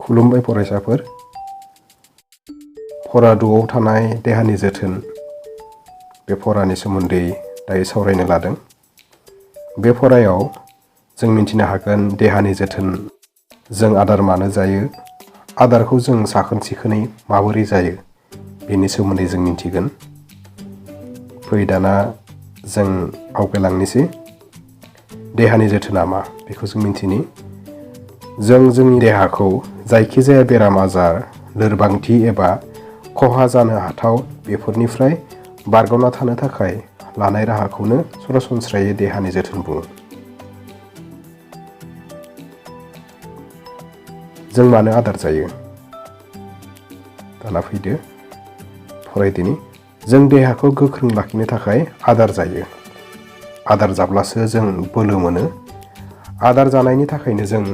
खुलुमबाय फरायसाफोर। फरा 2आव थानाय देहानि जोथोन बे फरानि सोमोन्दै दायो सावरायनो लादों। बे फरायाव जों मिन्थिनो हागोन देहानि जोथोन जों आदार मानो जायो, आदारखौ जों साखोन सिखोनै माबोरै जायो बेनि सोमोन्दै जों मिन्थिगोन। फै दाना जों आवगायलांनोसै। देहानि जोथोना मा बेखौ जों मिन्थिनि। जों जोंनि देहाखौ जायखिजाया बेराम आजार, लोरबांथि एबा खहा जानो हाथाव बेफोरनिफ्राय बारग'ना थानो थाखाय लानाय राहाखौनो सरासनस्रायै देहानि जोथोन बुङो। जों मानो आदार जायो? दाना फैदो फरायदिनि। जों देहाखौ गोख्रों लाखिनो थाखाय आदार जायो। आदार जाब्लासो जों बोलो मोनो। आदार जानायनि थाखायनो जों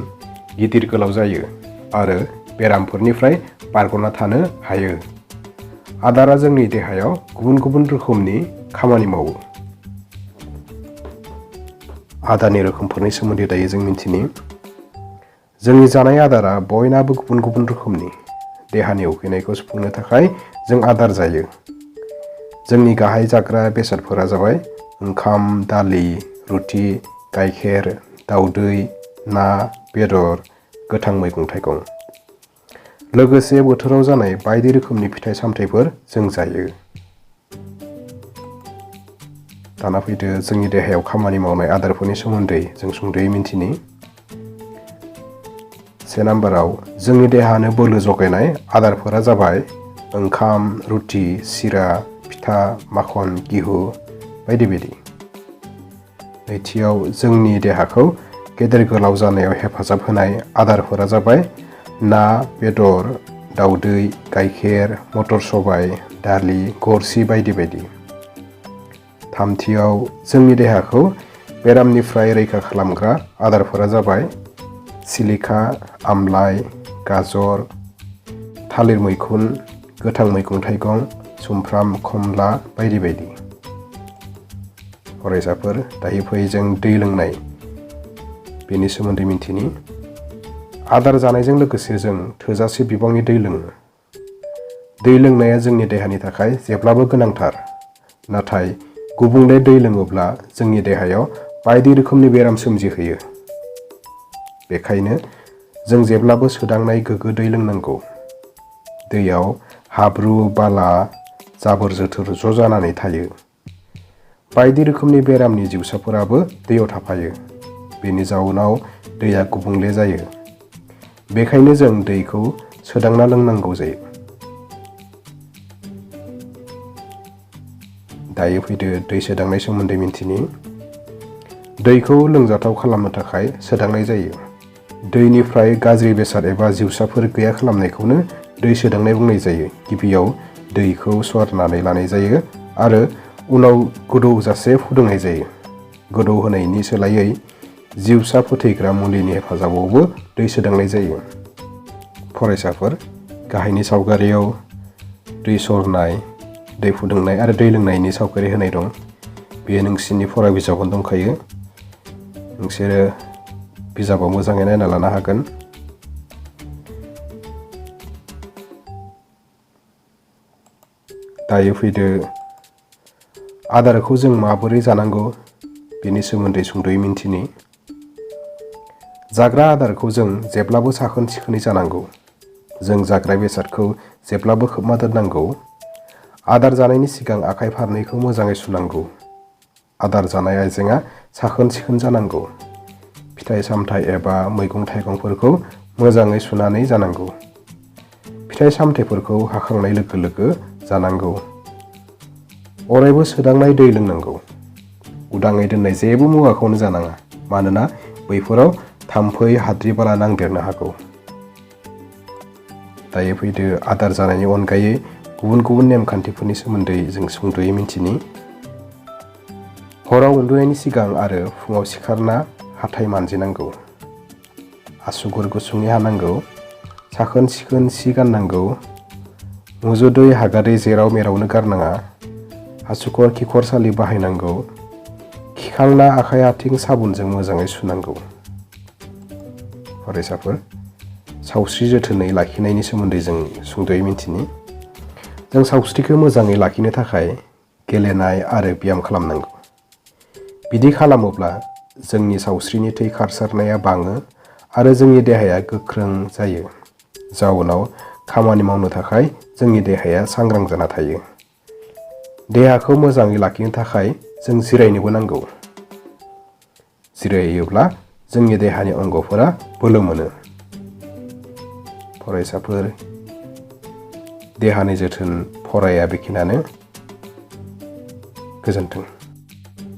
गिदिर गोलाव जायो आरो बेरामफोरनिफ्राय बारग'ना थानो हायो। आदारा जोंनि देहायाव गुबुन गुबुन रोखोमनि खामानि मावो। आदारनि रोखोमफोरनि सोमोन्दै दायो जों मिन्थिनि। जोंनि जानाय आदारा बयनाबो गुबुन गुबुन रोखोमनि। देहानि उखैनायखौ सुफुंनो थाखाय जों आदार जायो। जोंनि गाहाय जाग्रा बेसादफोरा जाबाय ओंखाम, दालि, रुटि, गाइखेर, दाउदै, ना, बेदर, गोथां मैगं थाइगं। लोगोसे बोथोराव जानाय बायदि रोखोमनि फिथाइ सामथाइफोर जों जायो। दाना फैदो जोंनि देहायाव खामानि मावनाय आदारफोरनि सोमोन्दै जों सुंद'यै मिन्थिनि। 1 नाम्बाराव जोंनि देहानो बोलो जगायनाय आदारफोरा जाबाय ओंखाम, रुटि, सिरा, फिथा, माखन, गिहु बायदि बायदि। नैथियाव जोंनि देहाखौ गेदेर गोलाव जानायाव हेफाजाब होनाय आदारफोरा जाबाय ना, बेदर, दाउदै, गाइखेर, मटर सबाय, दालि, गरसि बायदि बायदि। थामथियाव जोंनि देहाखौ बेरामनिफ्राय रैखा खालामग्रा आदारफोरा जाबाय सिलिका, आमलाइ, गाजर, थालिर मैखुन, गोथां मैगं थाइगं, सुमफ्राम, खमला बायदि बायदि। फरायसाफोर दायो फै जों दै लोंनाय बेनि सोमोन्दै मिन्थिनि। आदार जानायजों लोगोसे जों थोजासे बिबांनि दै लोङो। दै लोंनाया जोंनि देहानि थाखाय जेब्लाबो गोनांथार। नाथाय गुबुंले दै लोङोब्ला जोंनि देहायाव बायदि रोखोमनि बेराम सोमजिहोयो। बेखायनो जों जेब्लाबो सोदांनाय गोग्गो दै लोंनांगौ। दैयाव हाब्रु, बाला, जाबोर जोथोर ज' जानानै थायो। बायदि रोखोमनि बेरामनि जिउसाफोराबो दैयाव थाफायो। बेनि जाउनाव दैया गुबुंले जायो। बेखायनो जों दैखौ सोदांना लोंनांगौ जायो। दायो फैदो दै सोदांनाय सोमोन्दै मिन्थिनि। दैखौ लोंजाथाव खालामनो थाखाय सोदांनाय जायो। दैनिफ्राय गाज्रि बेसाद एबा जिउसाफोर गैया खालामनायखौनो दै सोदांनाय बुंनाय जायो। गिबियाव दैखौ सरनानै लानाय जायो आरो उनाव गोदौजासे फुदुंनाय जायो। गोदौ होनायनि सोलायै जिउसा फोथैग्रा मुलिनि हेफाजाबावबो दै सोदांनाय जायो। फरायसाफोर गाहायनि सावगारियाव दै सरनाय, दै फुदुंनाय आरो दै लोंनायनि सावगारि होनाय दं। बेयो नोंसिनि फरा बिजाबावनो दंखायो। नोंसोरो बिजाबाव मोजाङै नायना लानो हागोन। दायो फैदो आदारखौ जों माबोरै जानांगौ बेनि सोमोन्दै सुंद'यै मिन्थिनि। जाग्रा आदारखौ जों जेब्लाबो साखोन सिखोनै जानांगौ। जों जाग्रा बेसादखौ जेब्लाबो खोबना दोननांगौ। आदार जानायनि सिगां आखाइ फारनैखौ मोजाङै सुनांगौ। आदार जानाय आइजेङा साखोन सिखोन जानांगौ। फिथाइ सामथाइ एबा मैगं थाइगंफोरखौ मोजाङै सुनानै जानांगौ। फिथाइ सामथाइफोरखौ हाखांनाय लोगो लोगो जानांगौ। अरायबो सोदांनाय दै लोंनांगौ। उदाङै दोननाय जेबो मुवाखौनो जानाङा, मानोना बैफोराव थाम्फै, हाद्रि बाला नांदेरनो हागौ। दायो फैदो आदार जानायनि अनगायै गुबुन गुबुन नेमखान्थिफोरनि सोमोन्दै जों सुंद'यै मिन्थिनि। हराव उन्दुनायनि सिगां आरो फुङाव सिखारना हाथाइ मानजिनांगौ। आसुगुर गुसुङै हानांगौ। साखोन सिखोन सि गाननांगौ। मुजुदै हागादै जेराव मेरावनो गारनाङा। हासुखर खिखरसालि बाहायनांगौ। खिखांना आखाइ आथिं साबुनजों मोजाङै सुनांगौ। फरायसाफोर सावस्रि जोथोनै लाखिनायनि सोमोन्दै जों सुंद'यै मिन्थिनि। जों सावस्रिखौ मोजाङै लाखिनो थाखाय गेलेनाय आरो ब्याम खालामनांगौ। बिदि खालामोब्ला जोंनि सावस्रिनि थै खारसारनाया बाङो आरो जोंनि देहाया गोख्रों जायो। जाउनाव खामानि मावनो थाखाय जोंनि देहाया सांग्रां जाना थायो। देहाखौ मोजाङै लाखिनो थाखाय जों जिरायनोबो नांगौ। जिरायोब्ला जोंनि देहानि अंगफोरा बोलो मोनो। फरायसाफोर, देहानि जोथोन फराया बेखिनियानो। गोजोन्थों।